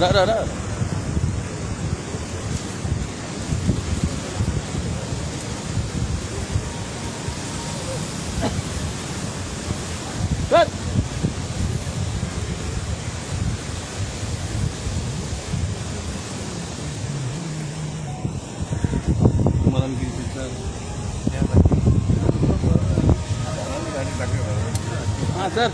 रा रा रा सर. हां सर.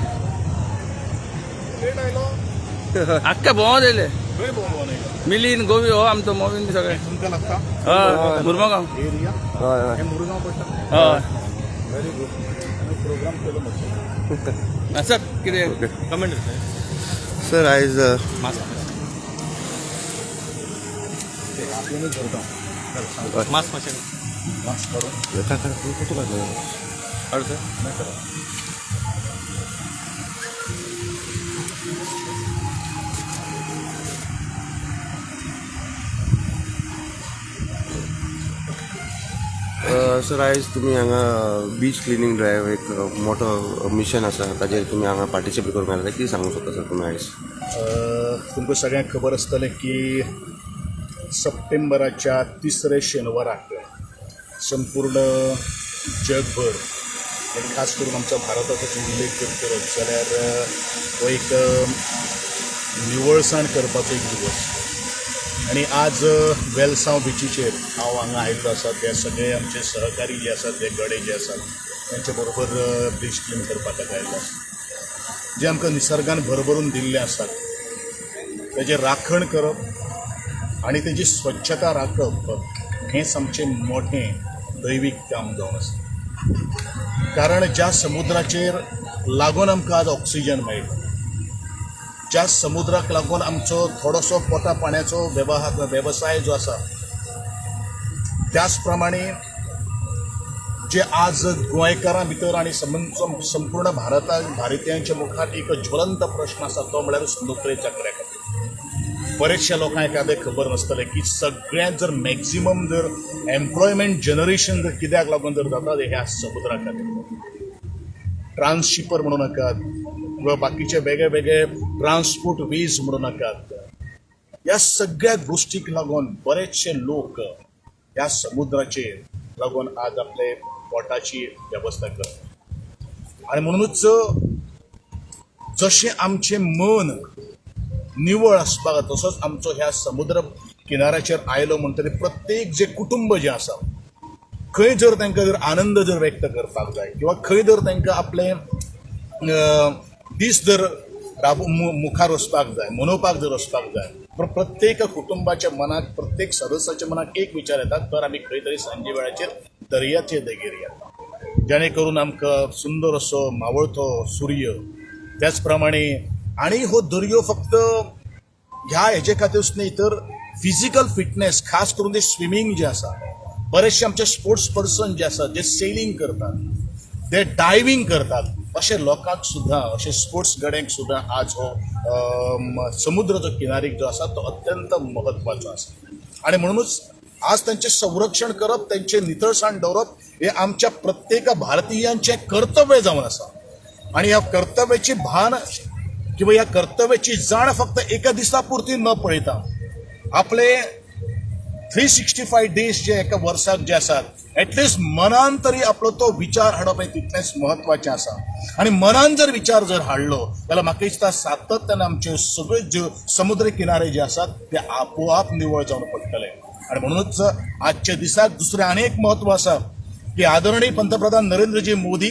आख्खा भोंवत येयले. खंय भोंवोन येयला? मिलीन गोवी हो आमचो मोवीन बी सगळे. तुमकां लागता? हय, मुरमुगांव. एरिया. हय हय. हे मुरगांव पडटा. हय. Very good. प्रोग्राम केलो मातसो. हा, सर, कितें कमेंट? सर, आयज आपल्यानच धरता. मास्क मातशें. मास्क काडून. फोटो काडलो. हाड सर. नाही करा. सर, आयज तुमी हांगा बीच क्लिनींग ड्रायव्ह एक मोठो मिशन आसा, ताजेर तुमी हांगा पार्टिसिपेट करूंक आयला. कितें सांगूंक सोदता सर तुमी आयज? तुमकां सगळ्यांक खबर आसतलें की सप्टेंबराच्या तिसऱ्या शेनवाराक संपूर्ण जगभर आनी खास करून आमच्या भारताचो जर उल्लेख जर करत जाल्यार हो एक निवळसाण करपाचो एक दिवस. आनी आज वेलसांव बिचीचेर हांव हांगा आयिल्लो आसा. ते सगळे आमचे सहकारी जे आसात, ते गडे जे आसात, तांचे बरोबर बीच क्लीन करपा खातीर आयिल्लो आसा. जें आमकां निसर्गान भरभरून दिल्लें आसा ताजें राखण करप आनी तेजी स्वच्छता राखप हेंच आमचें मोठें दैवीक काम जावन आसा. कारण ज्या समुद्राचेर लागून आमकां आज ऑक्सिजन मेळटा, ज्या समुद्राक लागून आमचो थोडोसो पोटा पाण्याचो वेवहार वेवसाय जो आसा, त्याच प्रमाणे जे आज गोंयकारां भितर आनी संपूर्ण भारता भारतीयांच्या मुखार एक ज्वलंत प्रश्न आसा, तो म्हळ्यार नोकरे चाकऱ्या खातीर. बरेचशे लोकांक एकादें खबर नासतलें की सगळ्यांत जर मॅक्झिमम जर एम्प्लॉयमेंट जनरेशन जर कित्याक लागून जर जाता, तें ह्या समुद्रा खातीर. ट्रान्सशिपर म्हणूं नाकात किंवा बाकीचे वेगळे वेगळे ट्रान्सपोर्ट वेज म्हणूं नाकात, ह्या सगळ्या गोश्टीक लागून बरेचशे लोक ह्या समुद्राचेर लागून आज आपले पोटाची वेवस्था करतात. आनी म्हणूनच जशें आमचें मन निवळ आसपाक, तसोच आमचो ह्या समुद्र किनाऱ्याचेर आयलो म्हणटकीर प्रत्येक जे कुटुंब जें आसा, खंय जर तांकां जर आनंद जर व्यक्त करपाक जाय किंवा खंय जर तांकां आपले दीस जर राबो मुखार वचपाक जाय, मनोवपाक जर वचपाक जाय, पूण प्रत्येक कुटुंबाच्या मनाक, प्रत्येक सदस्याच्या मनाक एक विचार येता, तर आमी खंय तरी सांजे वेळाचेर दर्याचे देगेर या, जेणे करून आमकां सुंदर असो मावळतो सूर्य. त्याच प्रमाणे आनी हो दर्यो फक्त ह्या हेजे खातीरूच न्ही, तर फिजिकल फिटनेस, खास करून ते स्विमींग जें आसा, बरेचशे आमचे स्पोर्ट्स पर्सन जे आसात, जे सेलिंग करतात, ते डायवींग करतात, अशे लोकांक सुद्दां, अशे स्पोर्ट्स गड्यांक सुद्दां आज हो समुद्र जो किनारीक जो आसा तो अत्यंत म्हत्वाचो आसा. आनी म्हणूनच आज तांचें संरक्षण करप, तांचें नितळसाण दवरप हें आमच्या प्रत्येक भारतीयांचें कर्तव्य जावन आसा. आनी ह्या कर्तव्याची भान किंवा ह्या कर्तव्याची जाण फक्त एका दिसा पुरती न पळयता आपले 365 डेज जे एका वर्साक जे आसात, एटलिस्ट मनान तरी आपलो तो विचार हाडप हें तितलेंच म्हत्वाचें आसा. आनी मनान जर विचार जर हाडलो जाल्यार म्हाका दिसता सातत्यान आमचे सगळे ज्यो समुद्र किनारे जे आसात ते आपोआप निवळ जावन पडटले. आनी म्हणूनच आजच्या दिसाक दुसरें आनी एक म्हत्व आसा की आदरणीय पंतप्रधान नरेंद्रजी मोदी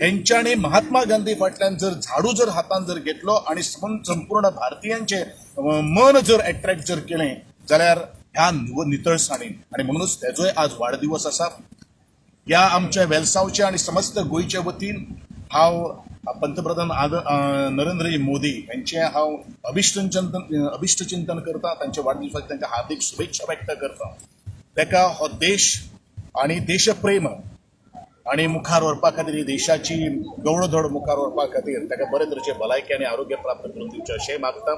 हेंच्यांनी महात्मा गांधी फाटल्यान जर झाडू जर हातान जर घेतलो आनी संपूर्ण भारतीयांचें मन जर एट्रॅक्ट जर केलें जाल्यार ह्या नितळसाणीन. आनी म्हणूनच तेजोय आज वाडदिवस आसा. ह्या आमच्या वेलसांवच्या आनी समस्त गोंयच्या वतीन हांव पंतप्रधान नरेंद्रजी मोदी हेंचें हांव अभिश्टचिंतन करता. तांच्या वाडदिवसाक तांकां हार्दीक शुभेच्छा व्यक्त करता. ताका हो देश आनी देशप्रेम आनी मुखार व्हरपा खातीर, ही देशाची गौडधड मुखार व्हरपा खातीर ताका बरे तरेचे भलायकी आनी आरोग्य प्राप्त करून दिवचें अशेंय मागता.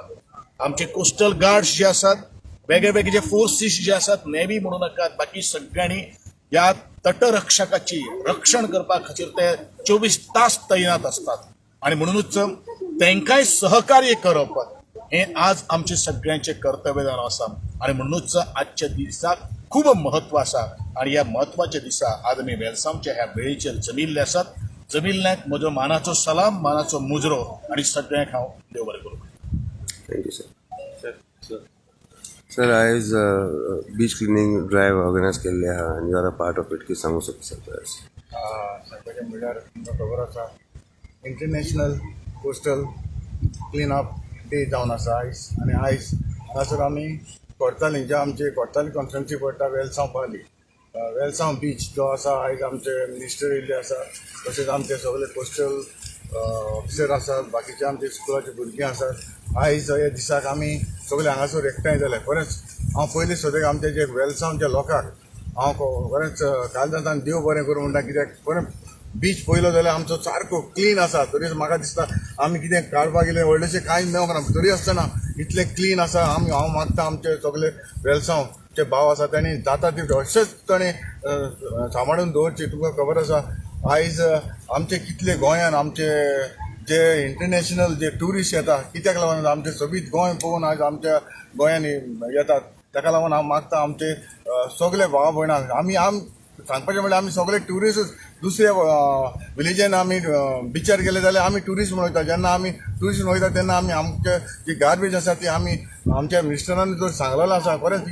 आमचे कोस्टल गार्ड्स जे आसात, वेगळे वेगळे जे फोर्सीस जे आसात, नेव्ही म्हणू नाकात, बाकी सगळ्यांनी ह्या तटरक्षकाची रक्षण करपा खातीर ते 24 तास तैनात असतात. आनी म्हणूनच तांकांय सहकार्य करप हें आज आमचें सगळ्यांचें कर्तव्य जावन आसा आनी म्हणूनच आजच्या दिसाक खूब म्हत्व आसा आनी ह्या म्हत्वाच्या दिसा आज आमी वेलसांवच्या ह्या वेळेचेर जमिल्ले आसात. जमिल्ल्यांक म्हजो मानाचो सलाम, मानाचो मुजरो आनी सगळ्यांक हांव देव बरें करूं. Thank you sir. Sir, आयज बीच क्लिनींग ड्रायव्ह ऑर्गनायज केल्ले आहा आनी you are a part of it, कितें सांगूंक सोदता सर आयज? सांगपाचें म्हणल्यार तुमकां खबर आसा, international coastal clean up day जावन आसा आयज. आनी आयज हांगासर आमी कोर्ताली, जे आमचे कोर्ताली कॉन्स्टिट्युएन्सी पडटा, वेलसांव पाली, वेलसांव बीच जो आसा, आयज आमचे मिनिस्टर येयल्ले आसा, तशेंच आमचे सगळे कोस्टल ऑफिसर आसात, बाकीचे आमचे स्कुलाचे भुरगीं आसात. आयज ह्या दिसाक आमी सगळे हांगासर एकठांय जाले. खरेंच हांव पयलीं सोदे आमचे जे वेलसांवच्या लोकांक हांव खरेंच कालदांतान देव बरें करूं म्हणटा, कित्याक खरें बीच पळयलो जाल्यार आमचो सारको क्लीन आसा. तरी म्हाका दिसता आमी कितें काडपाक गेले व्हडलेशें कांय मेळोंक ना, तरी आसतना इतलें क्लीन आसा. आमी हांव मागता आमचे सगळे वेलसांवचे भाव आसा तांणी जाता ती अशेंच ताणें सांबाळून दवरची. तुमकां खबर आसा आयज आमचे कितले गोंयान आमचे जे इंटरनॅशनल जे ट्युरिस्ट येता, कित्याक लागून आमचें सोबीत गोंय पळोवन आयज आमच्या गोंयान येतात. ताका लागून हांव मागता आमचे सगळे भाव भयणांक, आमी सांगपाचें म्हणल्यार आमी सगळे ट्युरिस्टूच. दुसऱ्या विलेजान आमी बिचार गेले जाल्यार आमी ट्युरिस्ट म्हणून वयता. जेन्ना आमी ट्युरिस्ट म्हणून वयता तेन्ना आमी आमचे जी गार्बेज आसा ती आमी आमच्या मिनिस्टरान जर सांगलेलो आसा, खरेंच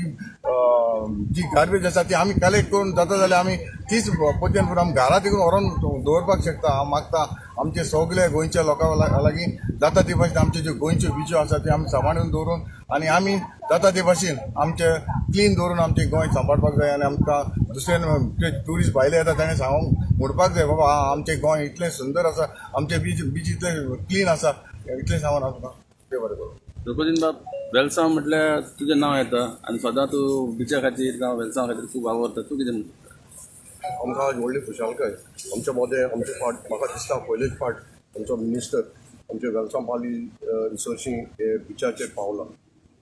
जी गार्बेज आसा ती आमी कलेक्ट करून जाता जाल्यार आमी तीच पोतयेन करून आमी घरा तिकून व्हरोन दवरपाक शकता. हांव मागता आमचे सगळे गोंयच्या लोकां लागीं जाता ते भाशेन आमचे ज्यो गोंयच्यो बिच्यो आसा त्यो आमी सांबाळून दवरून आनी आमी जाता ते भाशेन आमचे क्लीन दवरून आमचें गोंय सांबाळपाक जाय. आनी आमकां दुसऱ्यान ट्युरिस्ट भायले येता ताणें सांगूंक म्हणपाक जाय, बाबा आमचें गोंय इतलें सुंदर आसा, आमचें बीच इतलें क्लीन आसा, इतलें सांगून हांव तुका देव बरें करूं. रघुजीन बाब, वेलसांव म्हटल्यार तुजें नांव येता आनी सदां तूं बिचा खातीर जावं वेलसांव खातीर खूब वावरता, तूं कितें म्हणटा? आमकां आज व्हडली खुशालकाय आमच्या मदें. आमचे फाट म्हाका दिसता पयलेच फाट आमचो मिनिस्टर आमचे वेलसांव पाली रिसोर्सी हे बिचाचेर पावला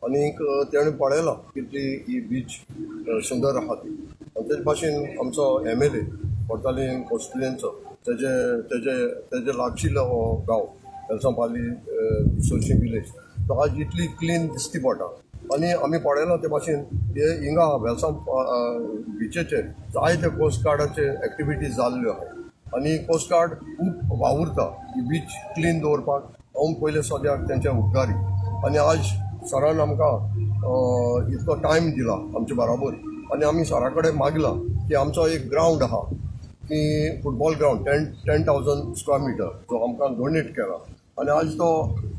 आनीक तेणें पळयलां कितली ही बीच सुंदर आहा ती. आनी तेजे भाशेन आमचो MLA Cortalim कॉन्स्टिट्युएंचो तेजे तेजे तेजे लागशिल्लो हो गांव वेलसांव पाली रिसोर्सी विलेज, तो आज इतली क्लीन दिसती पडटा. आनी आमी पळयलां ते भाशेन हे हिंगा वेलसांव बिचेचेर जायते कोस्ट गार्डाचे एक्टिविटीज जाल्ल्यो आहा आनी कोस्ट गार्ड खूब वावुरता ही बीच क्लीन दवरपाक. हांव पयले सद्याक तेंच्या उपकारी. आनी आज सरान आमकां इतलो टायम दिला आमचे बराबर आनी आमी सरा कडेन मागलां की आमचो एक ग्रावंड आहा की football ground 10,000 square meter जो आमकां डोनेट केला आनी आज तो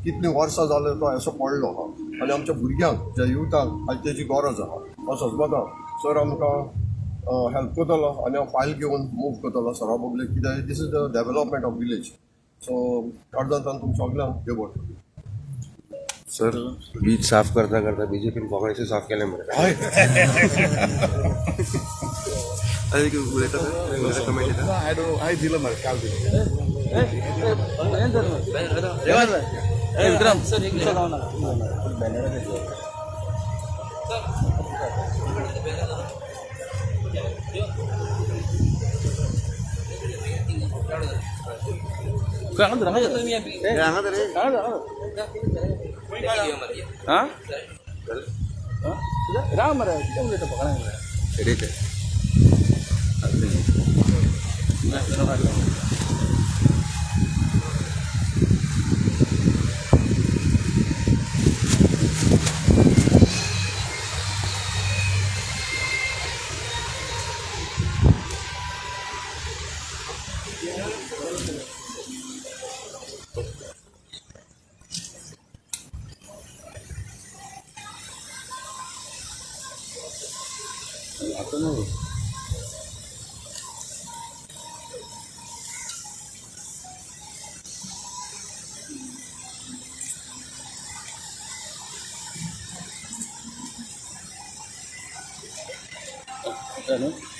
कितलीं वर्सां जालें तो असो पडलो आहा आनी आमच्या भुरग्यांक ज्या युथांक आज तेजी गरज आहा. हांव सजमता सर आमकां हेल्प करतलो आनी हांव फायल घेवन मूव करतलो सरा बगलेक, कित्याक this is the development of village. So काळजांतल्यान तुमच्या सगल्यांक देव बरें करूं. सर, बीच साफ करता करता बीजेपीन काँग्रेसूय साफ केलें मरे. अरे उलयता सर, कमेंट येता. हांवें दिलो मरे, काल दिलो. विक्रम. हां राम मरे, कितें उलयता पकडा. आता न्हू. न्हू.